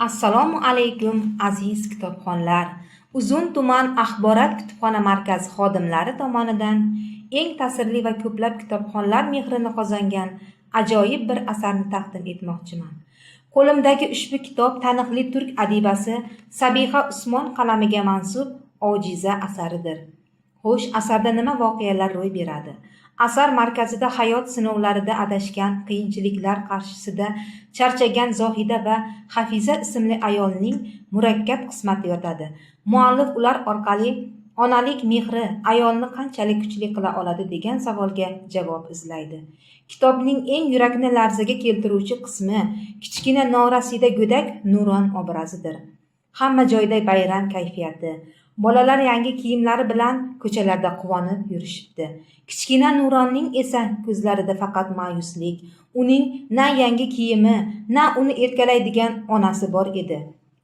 Assalomu alaykum, aziz kitobxonlar! Uzun tuman axborot kutubxona markazi xodimlari tomonidan eng ta'sirli va ko'plab kitobxonlar mehrini qozongan ajoyib bir asarni taqdim etmoqchiman. Qo'limdagi ushbu kitob taniqli turk adibasi Sabiha Usmon qalamiga mansub "Ojiza" asaridir. Xo'sh, asarda nima voqealar ro'y beradi? Asar markazida hayot sinovlarida adashgan, qiyinchiliklar qarshisida charchagan Zohida va Hafiza ismli ayolning murakkab qismati yotadi. Muallif ular orqali onalik mehri ayolni qanchalik kuchli qila oladi degan savolga javob izlaydi. Kitobning eng yurakni larzaga keltiruvchi qismi kichkina norasida go'dak Nuron obrazidir. Hamma joyda bayram kayfiyati. Bolalar yangi kiyimlari bilan ko'chalarda quvonib yurishibdi. Kichkina Nuronning esa ko'zlarida faqat ma'yuslik. Uning na yangi kiyimi, na uni erkalaydigan onasi bor edi.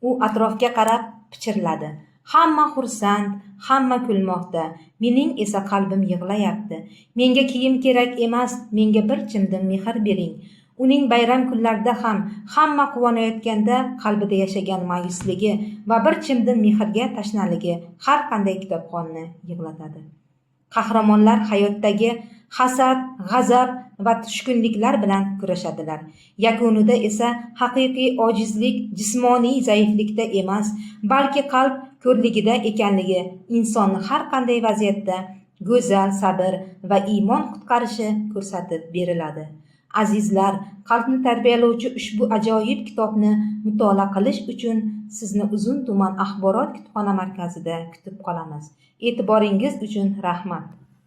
U atrofga qarab pichirladi: "Hamma xursand, hamma kulmoqda. Mening esa qalbim yig'layapti. Menga kiyim kerak emas, menga bir chimdim mehr bering." Uning bayram kunlarida ham, hamma quvonayotganda qalbida yashagan ma'yusligi va bir chimdim mehrga tashnaligi har qanday kitobxonni yig'latadi. Qahramonlar hayotdagi hasad, g'azab va tushkunliklar bilan kurashadilar. Yakunida esa haqiqiy ojizlik jismoniy zaiflikda emas, balki qalb ko'rligida ekanligi, insonni har qanday vaziyatda go'zal sabr va iymon qutqarishi ko'rsatib beriladi. Azizlar, qalbni tarbiyalovchi ushbu ajoyib kitobni mutolaa qilish uchun sizni Uzun tuman axborot kutubxona markazida kutib qolamiz. E'tiboringiz uchun rahmat.